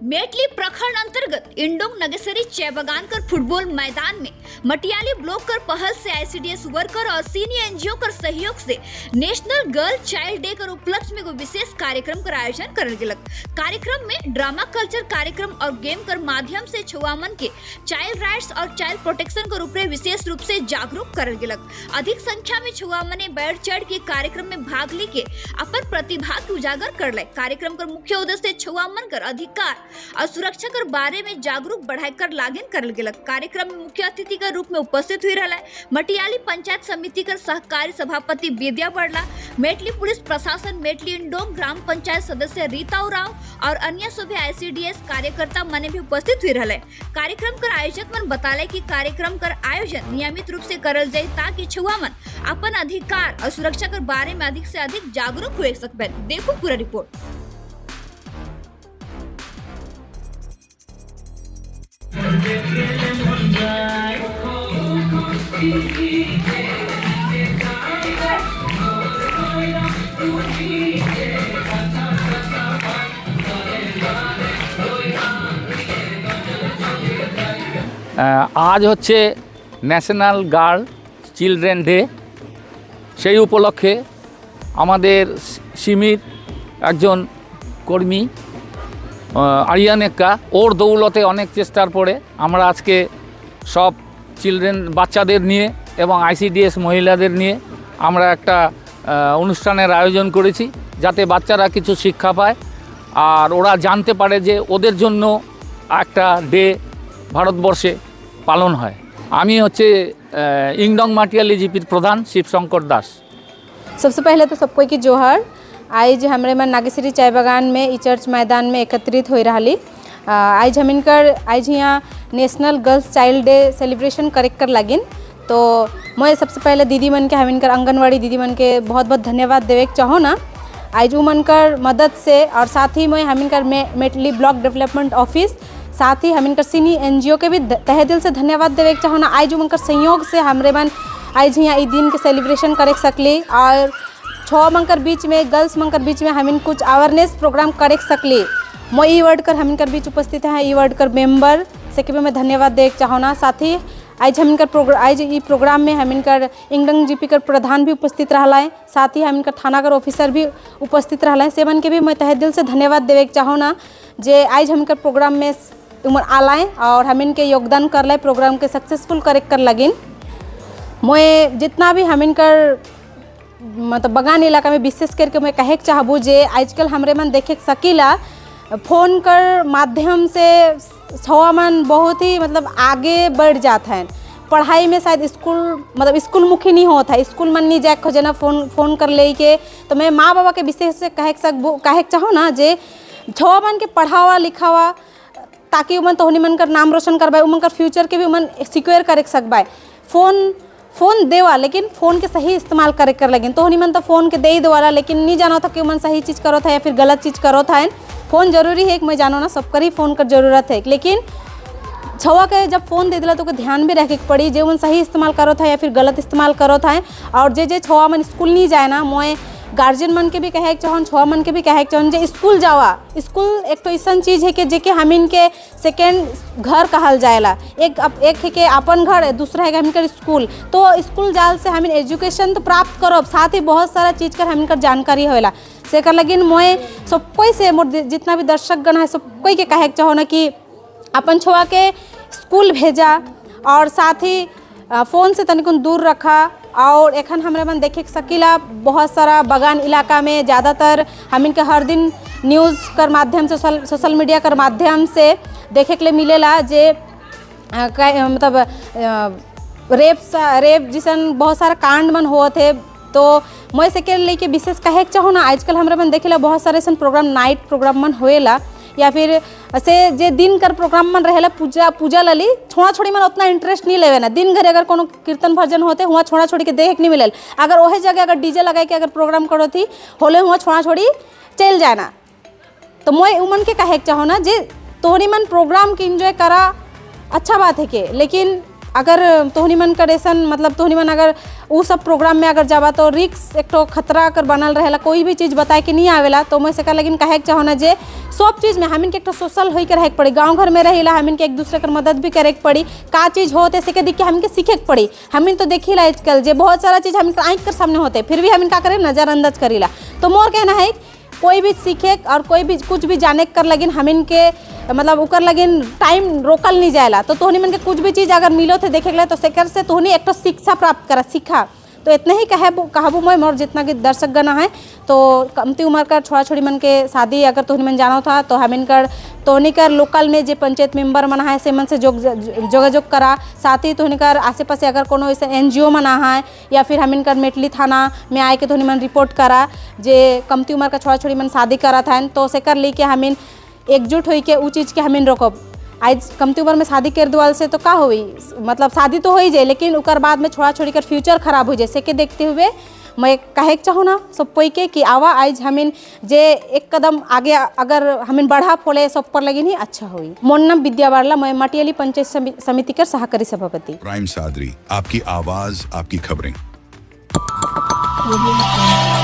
मेटली प्रखंड अंतर्गत इंडोंग नगेसरी चाय बागान कर फुटबॉल मैदान में मटियाली ब्लॉक कर पहल से आईसीडीएस वर्कर और सीनियर एनजीओ कर सहयोग से नेशनल गर्ल चाइल्ड डे कर उपलक्ष्य में एगो विशेष कार्यक्रम कर आयोजन करल गेलक। कार्यक्रम में ड्रामा कल्चर कार्यक्रम और गेम कर माध्यम से छुआमन के चाइल्ड राइट्स और चाइल्ड प्रोटेक्शन कर ऊपर विशेष रूप से जागरूक करल गेलक। अधिक संख्या में छुआमन ने बढ़ चढ़ के कार्यक्रम में भाग ली के अपन प्रतिभा के उजागर कर कार्यक्रम कर मुख्य उद्देश्य छुआमन कर अधिकार और सुरक्षा कर बारे में जागरूक बढ़ाई कर लागिन करल गेलक। कार्यक्रम में मुख्य अतिथि के रूप में उपस्थित हुई रहा मटियाली पंचायत समिति कर सहकारी सभापति विद्या बड़ला, मेटली पुलिस प्रशासन, मेटली इंडोम ग्राम पंचायत सदस्य रीता उरांव और अन्य सभी आईसीडीएस कार्यकर्ता मने भी उपस्थित हुई रहे। कार्यक्रम कर आयोजक मन बताले कि कार्यक्रम कर आयोजन नियमित रूप से करल जाए ताकि छुआ मन अपन अधिकार और सुरक्षा कर बारे में अधिक से अधिक जागरूक हुए सकबे। देखो पूरा रिपोर्ट। আজ হচ্ছে ন্যাশনাল গার্ল চিলড্রেন ডে। সেই উপলক্ষে আমাদের সিমির একজন কর্মী আরিয়ান এক্কা, ওর দৌলতে অনেক চেষ্টার পরে আমরা আজকে সব চিলড্রেন বাচ্চাদের নিয়ে এবং আইসিডিএস মহিলাদের নিয়ে আমরা একটা অনুষ্ঠানের আয়োজন করেছি, যাতে বাচ্চারা কিছু শিক্ষা পায় আর ওরা জানতে পারে যে ওদের জন্য একটা ডে ভারতবর্ষে পালন হয়। আমি হচ্ছে ইংডং মাটিয়ালি জিপির প্রধান শিবশঙ্কর দাস। सबसे पहले तो सबको की जोहर। आज हमरे मन नागेश्वरी चाय बागान में ई चर्च मैदान में एकत्रित हो रही। आज हमिनकर आज यहाँ national girls child day celebration करे कर लगिन। तो मैं सबसे पहले दीदी मन के हमिनकर आंगनवाड़ी दीदी मन के बहुत बहुत धन्यवाद देवे के चाहो ना। आज उ मन कर मदद से और साथ ही मैं हमिनकर मेटली ब्लॉक डेवलपमेंट ऑफिस, साथ ही हमिनकर सिनी एनजीओ के भी तहे दिल से धन्यवाद देवे के चाहो ना। आज उ मन कर सहयोग से हमरे मन आज यहाँ ई दिन के सेलिब्रेशन करे सकली और छो मंकर बीच में गर्ल्स मंकर बीच में हमिन कुछ अवेयरनेस प्रोग्राम करे सकली। मैं ई वर्ड कर हमिन कर बीच उपस्थित है ई वर्ड कर मेंबर से के भी मैं धन्यवाद दे के चाहो ना। साथ ही आज हमिन कर आज ई प्रोग्राम में हमिन कर इंगडंग जीपी कर प्रधान भी उपस्थित रहा है, साथ ही हमिन कर थाना कर ऑफिसर भी उपस्थित रहा है। सेवन के भी मैं तहे दिल से धन्यवाद देवे के चाहो ना जे आज हमिन कर प्रोग्राम में उमर आलाए और हमिन के योगदान कर लाए प्रोग्राम के सक्सेसफुल करे कर लगिन। मैं जितना भी हमिन कर मतलब बगान इलाका में विशेष करके मैं कहे के चाहबू जे आजकल हमरे मन देखे सकीला फोन कर माध्यम से छवा मन बहुत ही मतलब आगे बढ़ जाता है। पढ़ाई में शायद स्कूल मतलब स्कूल मुखी नहीं होता है, स्कूल मन नहीं जाए खोजे ना फोन फोन कर ले के। तो मैं माँ बाबा के विशेष से कहे सकबू कहे के चाहो ना जे छवा मन के पढ़ावा लिखावा ताकि उमन तोहनी मन कर नाम रोशन करवाए, उमन कर फ्यूचर के भी उमन सिक्योर करे सकबाए। फोन फोन देवा लेकिन फ़ोन के सही इस्तेमाल करे कर लगिन। तोहनी मन तो फ़ोन के दे ही देवाला लेकिन नहीं जानो था कि उमन सही चीज़ करो था या फिर गलत चीज़ करो था। फ़ोन जरूरी है कि मैं जानो ना सबकर ही फ़ोन कर ज़रूरत है, लेकिन छवा के जब फ़ोन दे दिला तो ध्यान भी रखे के पड़ी जे उमन सही इस्तेमाल करो था या फिर गलत इस्तेमाल करो था। और जे जे छवा मन स्कूल नहीं जाए ना, मोए गार्जियन मन के भी कहे के चाहन, छवा मन के भी कहे के चाहन जे स्कूल जावा। स्कूल एक तो ऐसा चीज़ है कि जे कि हमिन के सेकेंड घर कहल जाएला, एक है कि अपन घर, दूसरा है कि हमिन के स्कूल। तो स्कूल जाल से हमिन एजुकेशन तो प्राप्त करो, साथ ही बहुत सारा चीज़ कर हमिन कर जानकारी होएला। से कर लगिन मोए सब कोई से मोर जितना भी दर्शकगण है सब कोई के कहे के चाहो ना कि अपन छुआ के स्कूल भेजा और साथ ही फ़ोन से तनिकुन दूर रखा। और एखन हमरे मन देखे सकीला बहुत सारा बगान इलाका में ज़्यादातर हमिन के हर दिन न्यूज़ कर माध्यम से सोशल मीडिया कर माध्यम से देखे के लिए मिलेला जे मतलब रेप जिसन बहुत सारा कांड मन होत है। तो मैं से के लेके विशेष कहे के चाहो ना आजकल हमरे मन देखेला बहुत सारे ऐसा प्रोग्राम नाइट प्रोग्राम मन होएला या फिर से जे दिन कर प्रोग्राम मन रहेला पूजा पूजा लली छोड़ा छोड़ी मन उतना इंटरेस्ट नहीं लेवे ना। दिन भर अगर कोनो कीर्तन भजन होते हुआ छोड़ा छोड़ी के देख नहीं मिलल, अगर वही जगह अगर डीजे लगाए के अगर प्रोग्राम करो थी होले हुआ छोड़ा छोड़ी चल जाए ना। तो मैं उमन के कहे के चाहो ना जे तोहनी मन प्रोग्राम के एंजॉय करा अच्छा बात है के, लेकिन अगर तोहनी मन कर ऐसन, मतलब तोहनी मन अगर उ सब प्रोग्राम में अगर जाबा तो रिक्स एक तो खतरा कर बनल रहेला, कोई भी चीज़ बताए के नहीं आवेला। तो मैं से लेकिन कहे के चाहो ना जे सब चीज़ में हमिन के एक सोशल होई के रहे के पड़ी। गाँव घर में रहेला, हमिन के एक दूसरे कर मदद भी करे के पड़ी। का चीज़ होते से के देख के हमिन के सीखे के पड़ी। हमिन तो देखी ला आजकल जे बहुत सारा चीज़ हमिन के आँख कर सामने होते, फिर भी हमिन का करे, नज़रअंदाज करीला। तो मोर कहना है, कोई भी सीखे और कोई भी कुछ भी जाने कर लगिन हमिन के मतलब उकर लगिन टाइम रोकल नहीं जाएला। तो तोहनी मन के कुछ भी चीज़ अगर मिलो थे देखे के, तो सेकर से तोहनी एक तो शिक्षा प्राप्त करा, सीखा। तो इतना ही कहबू कहबू मैं मोर जितना कि दर्शक गना है। तो कमती उम्र का छोड़ा छोड़ी मन के शादी अगर तोहनी मन जानो था, तो हमिन कर तोहनी कर लोकल में जे पंचायत मेंबर मन है, से मन से जोगाजोग करा। साथ ही तोहनी कर आसे पासे अगर कोनो ऐसे एनजीओ मना है या फिर हमिन कर मेटली थाना में आए के तोहनी मन रिपोर्ट करा जे कमती उम्र का छोड़ा छोड़ी मन शादी करा था, तो से कर ली के हमिन एकजुट होई के उ चीज़ के हमिन रोकब। आज कमती उम्र में शादी कर दुआल से तो का होई? मतलब शादी तो हो ही जाए, लेकिन उकर बाद में छोड़ा छोड़ी कर फ्यूचर खराब हो जाए। से के देखते हुए मैं कहे के चाहूँ ना सब कोई के कि आवा, आज हमिन जे एक कदम आगे अगर हमिन बढ़ा फोले सब पर लगी नहीं अच्छा हुई। मोर नाम विद्या बारला, मैं मटियाली पंचायत समिति कर सहकारी सभापति। प्राइम सादरी, आपकी आवाज, आपकी खबरें। Audio.